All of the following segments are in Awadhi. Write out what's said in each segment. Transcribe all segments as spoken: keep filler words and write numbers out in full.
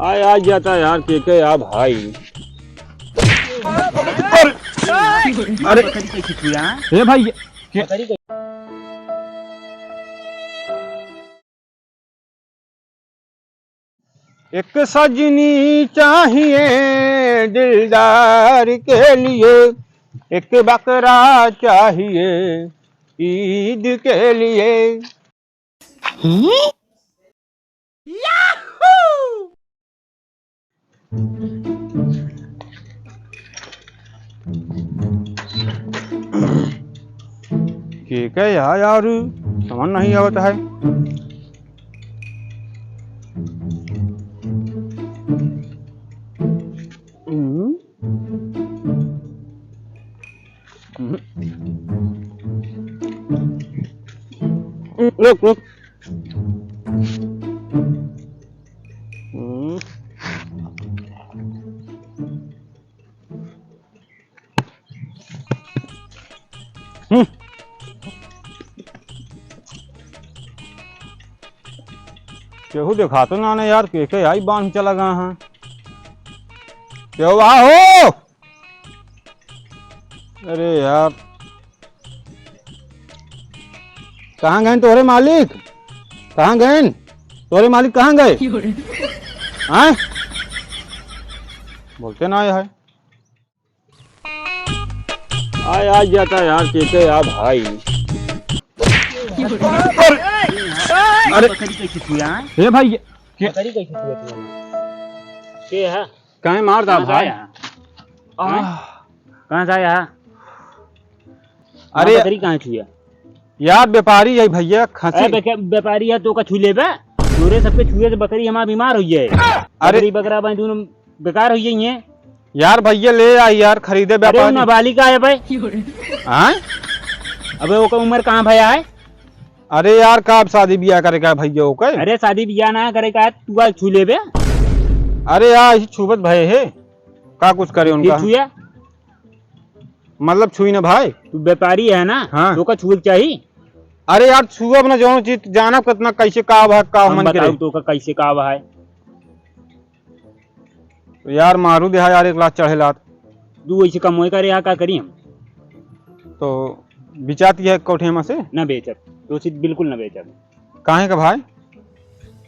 आय, आ जाता यार, के के आ भाई। अरे, अरे, बकरी कैसे छुआ? हे भाई, के- एक सजनी चाहिए दिलदार के लिए, एक बकरा चाहिए ईद के लिए। हम्म? के का यार, यार, समझ नहीं आवत है। हम्म। हम्म। रुक, रुक। हम्म। हम्म। केहू देखातो ना, ना यार, के के आई बांध चला गया है। केहू बा हो? अरे यार, कहाँ गए तोहरे मालिक? कहाँ गए तोहरे मालिक? कहाँ गए? हाँ, बोलते ना आया है। आय, आ जाता यार, के के आ भाई। अरे, अरे। बकरी कैसे छुआ है? हे भाई, के बकरी कैसे छुआ तू? के है? काहे मार दा कहाँ से भाई? आया? आह। कहाँ से आया? अरे। बकरी कहाँ छुआ? यार, व्यापारी है भैया, खसी। अरे, बेके-, व्यापारी है, तो का छू लेबे? तोरे सबके छुए से बकरी हमार बीमार हो जाए। अरे। बकरी बकरा बा, दोनों बेकार हो जाइए। यार, भैया ले आई यार, खरीदे अरे, व्यापारी। नाबालिग आए भाई। हाँ? अबे, ओकर उम्र कहाँ भया है? अरे यार, का अब शादी बियाह करे का है भैया ओकर? अरे, शादी बियाह ना करे का है, तू आज छू लेबे। अरे यार, इसी छुबत भय है, का कुछ करे ये उनका? छुए? मतलब छुई ना भाई। तू व्यापारी है ना? हाँ। तो का छुए के चाही? अरे यार, छुअब ना, जौन चीज जानब कितना कैसे का बा, का हम मन करे। बताऊ तो का कैसे का बा है? तो यार, मारू देहा यार, एक लाख चढ़े लात। तू ऐसे कम होए करे, यहाँ का करी हम? तो बिचाती है कोठे में से? ना बेचब, तो चीज बिल्कुल ना बेचब। काहे का भाई?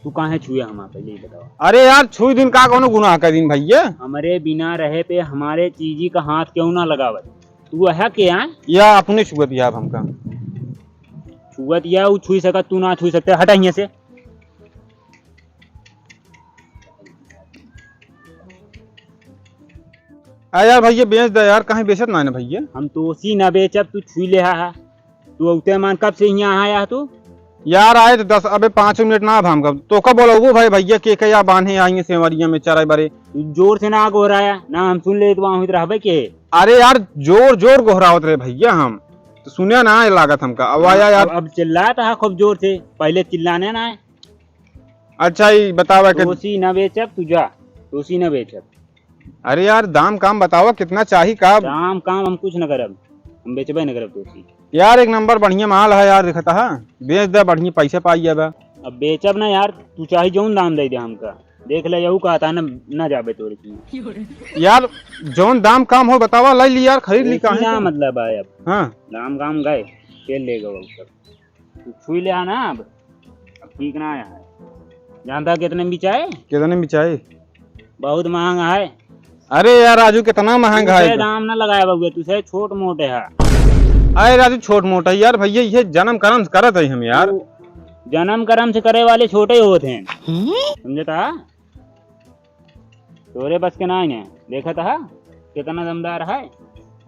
तू काहे छुए हमार, पहले ही बताओ। अरे यार, छुई दिन का कोनो गुनाह कर दिन भैया? हमरे बिना रहे पे हमारे चीजी का हाथ क्यों ना लगावत? तू है के आ? या अपने छुअत या अब हमका। छुअत या, उ छुई सकत, तू ना छुई सकते, हटा हियां से। आ यार भैया, बेच दे यार, कहीं बेचत ना है ना भैया। हम तो उसी ना बेचब, तू छुई ले हा, हा। तू औते मान कब से हियां आया तू? यार आए तो दस, अबे पाँचों मिनट ना भाम कब। तो कब बोला वो भाई, भैया के के या बांधे आएंगे सेवरिया में चराई बरे। तू जोर से ना गोहराया, ना हम सुन ले तो वहाँ रहबे के। अरे यार, जोर जोर गोहरावत रहे भैया हम। तो सुने ना आए लागत हमका। अब आया यार। अब, अब चिल्लात हा खूब जोर से, पहले चिल्लाने ना आए। अच्छा, ई बतावा के तोसी ना बेचब, तू जा, तोसी ना बेचब। अरे यार, दाम काम बतावा, कितना चाही का? दाम काम हम कुछ न करब, हम बेचबे न करब तोसी। यार, एक नंबर बढ़िया माल है यार, देखता है, बेच दे, बढ़िया पैसे पाई जाबे। अब बेचब ना यार, तू चाहे जौन दाम दे दे हमका, देख ले, यहू कहता है ना, ना जाबे तोरे की। यार, जौन दाम काम हो बतावा, ले ली यार, खरीद ली, तोसी काहे ना के? मतलब है अब। हाँ। दाम काम गए, तेल ले गए सब। तू छुई ले आ ना अब, अब ठीक ना आया है। जानता कितने में बिचाए? कितने में बिचाए? बहुत महंगा है। अरे यार राजू, कितना महंगा तू है? से दाम ना लगाए बउआ, तू से छोट मोट है। अरे राजू, छोट मोट है यार, भैया, ये जन्म कर्म से करत है हम यार। तू जन्म कर्म से करे वाले छोटे होत हैं। हम्म? समझता? तोरे बस के नाई ने, देखत हा, कितना दमदार है।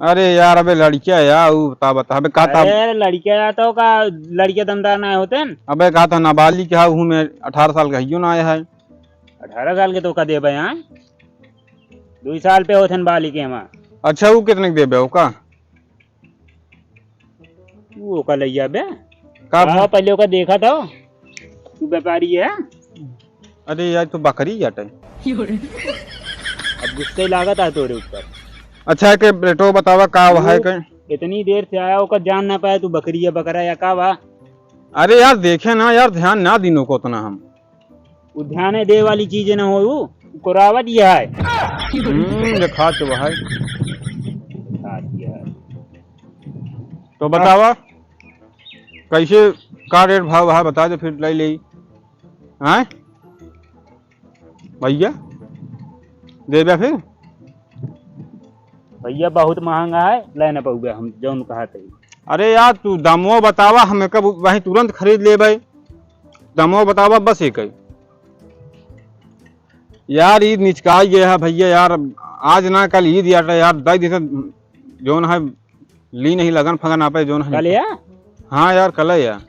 अरे यार, अबे लड़किया या, उ बता, बता, अबे का था? अरे लड़किया या तो का, लड़किया दमदार ना होते न? अबे का था, नाबालिग है, हूँ मैं, अठारह साल का हियो ना आया है। अठारह साल के तो का देबे यहाँ? दो साल पे होते न बालिग के हमार। अच्छा, वो कितने के देबे हो का? तू ओका लइया बे। का का भा-, पहले ओका देखा था? तू व्यापारी है? अरे यार, तू बकरी जाटे। अब गुस्से लागत है तोरे ऊपर। अच्छा, के रेटो बतावा, का तू है के? इतनी देर से आया, ओका जान ना पाया, तू बकरी है, बकरा या का बा? अरे यार, देखे ना यार, ध्यान ना दिनो को उतना हम। वो ध्यान दे वाली चीजें ना हो, वो कोरावा दिया है। हम्म, देखा तो है। दिखा दिया है। तो बतावा, कैसे, का रेट भाव है, बता दे, फिर ले ले। हैं? भैया, देबे फिर? भैया, बहुत महंगा है, ले ना पउबे हम, जौन कहा तही। अरे यार, तू दामो बतावा, हम एक वहीं तुरंत खरीद लेबे। दामो बतावा, बस एक है। यार, ईद निचकाई गया है भैया यार, आज ना कल ईद यार, यार, दे देते, जौन है, ली नहीं लगन फगन आपे, जौन है। कल या? हाँ यार, कल है यार।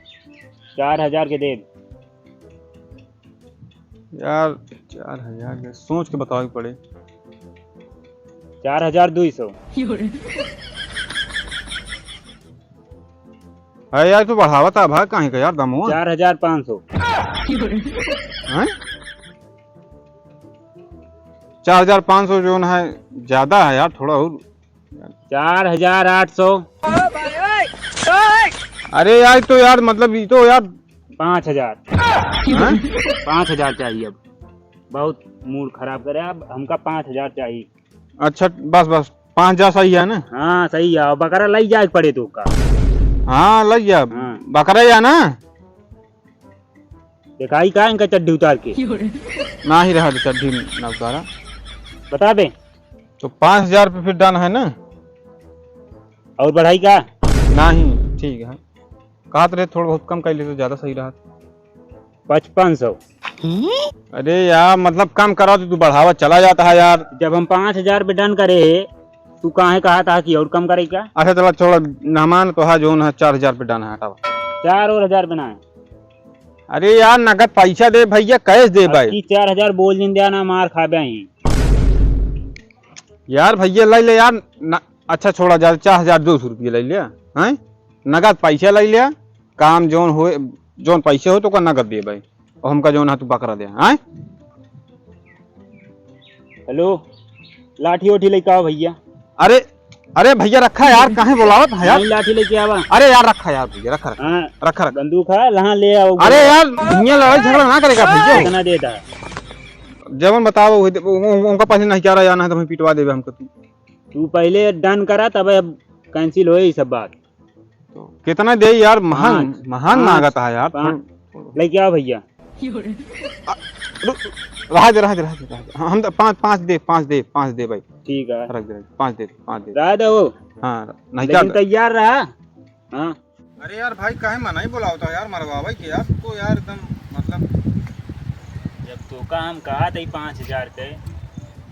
चार हजार के देब। यार, चार हजार के सोच के बतावे के पड़े। चार हजार दुई सौ। है यार, तू बढ़ावा था भाग काहे का यार, दमवा। चार हजार पाँच सौ। हैं? चार हजार पाँच सौ जौन है, ज्यादा है यार, थोड़ा और। चार हजार आठ सौ। अरे यार, तो यार, मतलब, ये तो यार। पाँच हजार। हाँ? पाँच हजार चाहिए अब। बहुत मूड खराब करे आप, हमका पाँच हजार चाहिए। अच्छा, बस, बस, पाँच हजार सही है ना? हाँ, सही है। बकरा लई जाए के पड़े तो का? हाँ, लई जा। हाँ। बकरा या ना? देखाई का इनका चड्ढी उतार के? ना ही रहा दे चड्ढी ना उतारा। बता दे। तो पाँच हजार पे फिर done है ना? और बढ़ाई का? नहीं, ठीक है। कहत रहे थोड़ा बहुत कम कर ले तो ज्यादा सही रहत। पचपन सौ। अरे यार, मतलब कम करा तो तू बढ़ावा चला जाता है यार। जब हम पाँच हजार पे done करे, तू काहे कहा था कि और कम करे का? अच्छा चला छोड़ा, मेहमान तो है, जौन है चार हजार पे done है, हटावा। चार और हजार पे ना है। अरे यार, नगद पैसा दे भैया, cash दे भाई। कि चार हजार बोल दिन दिया ना, मार खाबे ही। यार भैया, ले ले यार, न-, अच्छा छोड़ा, जा, चार हजार दो सौ रुपया ले लिया, हैं? नगद पैसा ले लिया, काम जौन होए, जौन पैसे हो तो का नगद दे भाई, और हमका जौन है तू बकरा दे, हैं? हेलो, लाठी ओठी लेके आओ भैया। अरे, अरे भैया रखा यार, काहे बोलावत है यार? नहीं, लाठी लेके आवा। अरे यार रखा यार भैया, रखा, रखा। हाँ, रखा, रखा। बंदूक है, लहाँ ले आओ। अरे यार, भैया लड़ाई झगड़ा ना करेगा भैया। कितना देता है? जवन बतावा वही दे, उ-, उ-, उनका पास नहीं क्या रहा यार, ना तो हमें पिटवा देबे हमको तू। तू पहले done करा, तब अब cancel होए ये सब बात। तो कितना दे यार, महंग, पाँच। महंग पाँच। मांगत है यार। पाँच। थोड़ा, थोड़ा। लेके आओ भैया। आ, रुक, रहा दे, रहा दे, रहा दे, रहा दे। हम तो पाँच, पाँच दे, पाँच दे, पाँच दे भाई। ठीक है। रख दे, पाँच दे, पाँच दे। रहा दे वो। हाँ, नहीं लेकिन क्या? तैयार रहा। हाँ। अरे यार भाई, काहे मनाई बोलावता यार, मरवावे के यार, तो यार एकदम मतलब। जब तोका हम कहा थे पाँच हजार के,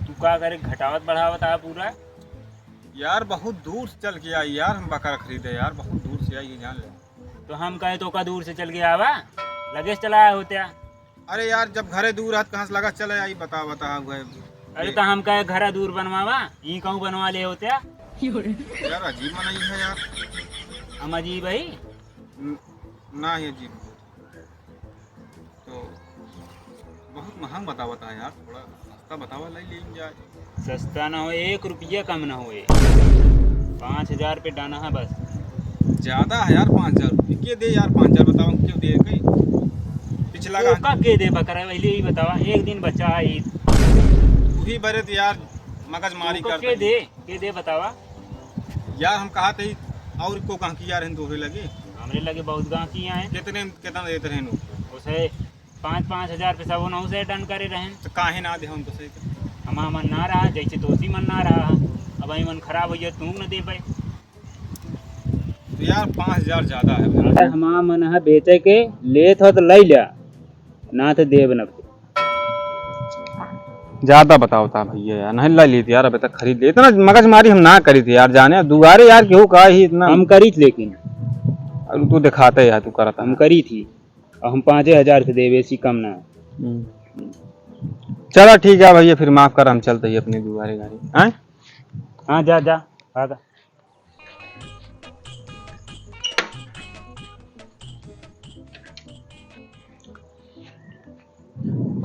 तू का करे, घटावत बढ़ावत आ पूरा। यार बहुत दूर से चल के आई यार, हम बकरा खरीदे यार, बहुत दूर से आई, ये जान ले। तो हम कहे तोका दूर से चल के आवा, लगे से चला आया होत्या। अरे यार, जब घरे दूर है, तो कहाँ से लगा चले आई, बता, बता, हुए। अरे, तो हम कहे घरा दूर बनवावा, ई कहूँ बनवा ले होत्या। यार, अजीब मनई है यार। हम अजीब है? न-, ना ही अजीब। तो बहुत महंग बतावत है यार, थोड़ा सस्ता बतावा, ले लेन जाए। सस्ता ना हो, एक रुपया कम ना होए। पाँच हजार पे done है बस। ज्यादा है यार, पाँच हजार रुपये। के दे यार, पाँच हजार बतावा, क्यों दे कहीं? पिछला तोका गाहक के दे बकरा, पहले ही बतावा, एक दिन बचा है ईद। वही बरे तो यार, मगजमारी तोका करते के हैं। दे, के दे बतावा। यार हम कहा थे, और को गाहकी यार हैं तोहरे लगे? हमरे लगे बहुत गाहकी हैं। कितने, कितना देते रहे नु? उसे पाँच, पाँच हजार पे सब उनहु से done करे रहेन। तो काहे ना दे हम तो सही कर। हमार मन ना रहा, जैसे तोसी मन ना रहा। अब आई मन खराब हो जाए, तू न दे पाए। तो यार, पाँच हजार ज्यादा है भाई। अरे, हमार मन है बेचे के, लेत हो तो ले लिया, ना तो देब न। ज्यादा बतावता भैया यार, नहीं ला ली थी यार, अबे तक खरीद ले। इतना मगजमारी हम ना करी थी यार, जाने दुआरे यार, केहू का ही इतना। हम करी थी लेकिन। अरे तू दिखाते यार, तू करता हम है। करी थी। अब हम पाँचे हजार से देबे, ऐसी कम ना। हम्म। चला ठीक है भैया, फिर माफ कर, हम चलते ही अपने दुआरे गाड़ी। हैं? हाँ, जा, जा, भागा।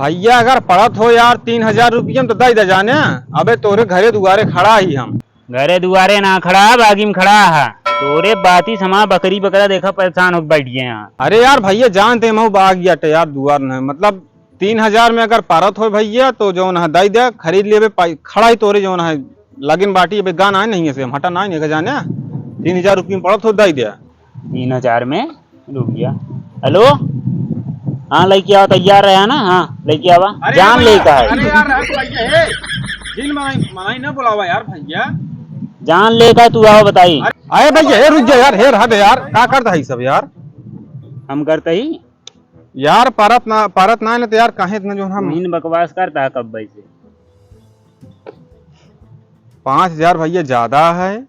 भैया, अगर पड़त हो यार तीन हजार रुपया में तो दे दे जाने। अबे तोरे घरे दुआरे खड़ा ही हम। घरे दुआरे ना खड़ा, बागी में खड़ा है। तोरे बाती समा बकरी बकरा देखा परेशान होके बैठ गए हैं। अरे यार भैया, जानते हम बागी अटे यार, दुआर न, मतलब तीन हजार में अगर पारत हो भइया, तो जौन है, दइ दे, खरीद लेबे, पाई-, खड़ा ही तोरे जौन है, लगिन बाटी, अबे गा नाहीं, नहीं है से, हम हटा नाहीं, नहीं है, जाने, तीन हजार रुपये में पड़त हो, दइ दे। तीन हजार में? रुक गया। हेलो? हाँ, लइके आवा, तैयार रहा ना? हाँ, लइके आवा। अरे जान यार, लेका है। अरे यार, राजू भइया, हे, जिन मनाई, मनाई ना बुलावा यार भइया। जान लेका तू आवा, बताई। अरे, अरे भइया, हे रुक जा यार, हे रहा दे यार, का करता है सब यार? हम करते ही। यार, परत ना, परत ना है ना तो यार, काहे इतना जो हम तुहीन बकवास करता है कब से? पाँच हजार भइया ज्यादा है,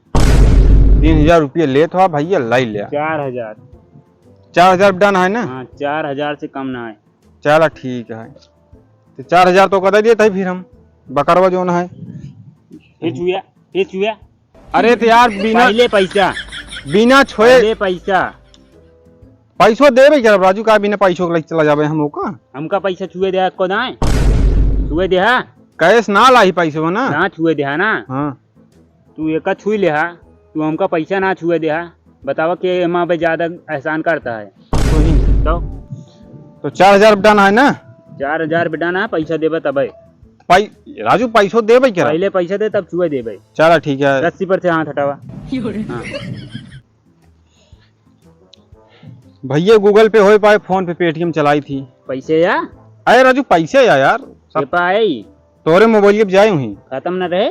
तीन हजार रुपये लेत हुआ भइया, लइ ले। चार हजार। चार हजार done है ना? हाँ, चार हजार से कम ना है। चला ठीक है, तो चार हजार तो कदा देत है फिर हम, बकरवा जौन है। फिर चुया, फिर चुया। अरे तो यार, बिना पहिले पैसा। बिना छुए पहिले पैसा। पैसो देबे क्या राजू, का बिना पैसो के लेके चला जाबे हम ओका? हमका पैसा छुए देहा को दाए? छुए देहा? Cash ना लाही पैसो ना? ना छुए देहा ना? हाँ। तू एका छुई लेहा, तू हमका पैसा ना छुए देहा। बतावा के एमा बे ज्यादा एहसान करता है। तुही। तो? तो चार हजार done है ना? चार हजार पे done है, पैसा देबे तबे। पाई-, राजू, पैसो देबे क्या? पहिले पैसा दे, तब छुए देबे। चला, ठीक है। रस्सी पर से हाथ हटावा। हाँ। भइया, Google Pay होइ पाए, PhonePe, Paytm चलाई थी। पैसे या? अरे राजू, पैसे या यार, सब के पाए? तोरे मोबाइल पे जाए हुई। खतम न रहे?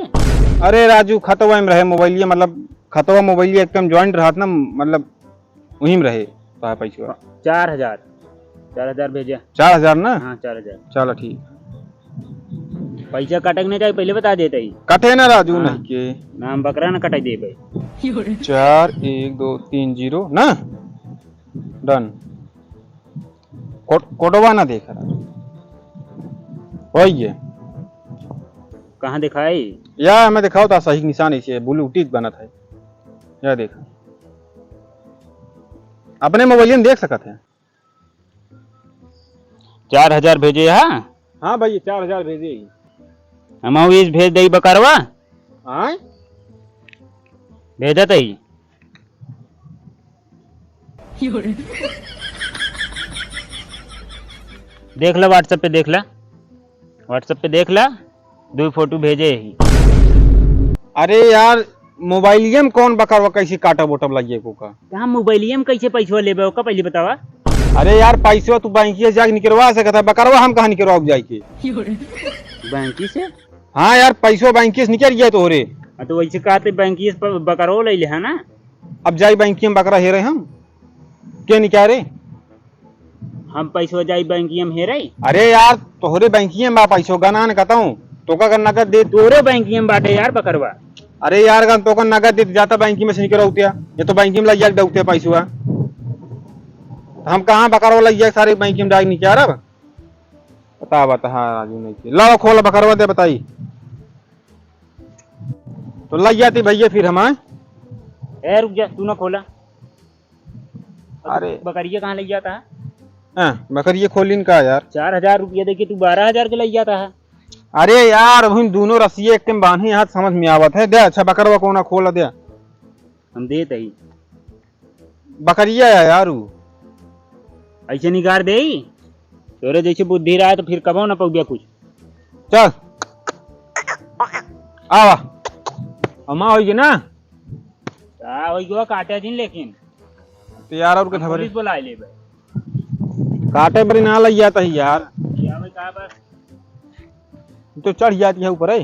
अरे राजू, खतवा में रहे मोबाइल, मतलब, खतवा मोबाइल एकदम joint रहत ना, मतलब, वहीं में रहे, तो है पैसवा। चार हजार, चार हजार भेजे। चार हजार ना? हाँ, चार हजार। चला ठीक। पैसा कटे के नहीं चाहिए, पहिले बता देते ही। कटे ना राजू, हाँ। नहीं के। नाम बकरा ना कटे देबे। चार एक दो तीन zero ना? Done। कोड-, कोडवा ना देख रहा। वही है। कहाँ दिखाई? या हमें दिखाओ तो सही निशान ऐसे है, blue tick बनत है। या देखा। अपने मोबाइल में देख सकत है। चार हजार भेजे हा? हाँ भाई, चार हजार भेजे ही। हम इस भेज दई बकरवा। आय? भेजत ही। देख ला WhatsApp पे, देख ला WhatsApp पे, देख ला। दो फोटो भेजे ही। अरे यार, मोबाइलिया में कौन बकरवा कैसे काटब ओटब लगिए को का? कहाँ मोबाइलिया में कैसे पैसवा लेबे ओका पहले बतावा। अरे यार, पैसवा तू बैंकिया से जाके निकलवा सकत है, बकरवा हम कहाँ निकलवाओ जाए के? बैंकी से? हाँ यार, पैसवा बैंकिया से निकल गया तोहरे। हाँ, तो वैसे कहते बैंकिया से प-, बकरवा ले ले है ना? अब जाई बैंकिया में बकरा हेरे हम, के निकारे? हम पैसवा जाई बैंकिया में हेरे? अरे यार, तोहरे बैंकिया में बा पैसवा, गना न कहता हूँ, तोका का नगद दे। तोरे बैंकिया में बाटे यार बकरवा। अरे यार, गन तोका नगद दे जाता बैंकिया में से निकल उठिया, ये तो बैंकिया में लग जाके डौते पैसवा। तो हम कहाँ बकरवा लग जाए सारे बैंकिया में डाल निकाल अब? बता, बता, हाँ, राजू नहीं के। लाओ, खोल बकरवा दे, बताई। तो लग जाती भैया फिर हम, आए? ए, रुक जा, तू ना खोला। अरे। बकरिया कहाँ लग जाता है? हाँ, बकरिया खोलिन का यार? चार हजार रुपया देके तू बारह हजार के लग जाता है। अरे यार, वही दोनों रस्सिया एक में बांधे, यहाँ समझ में आवत है। दे, अच्छा, बकरवा कोना खोल दे। हम देत ही। बकरिया है यार उ। ऐसे निगार दे, तोरे जैसे बुद्धि रहा तो फिर कबो ना पौबे कुछ। चल, आवा, अमा होई ना। का होई गवा, काटे दिन लेकिन। तो यार, और के हम खबर? पुलिस बुलाए लेबे। काटे बरी ना लग जाता है यार। या भाई, का बस? तो चढ़ जाती है ऊपर है।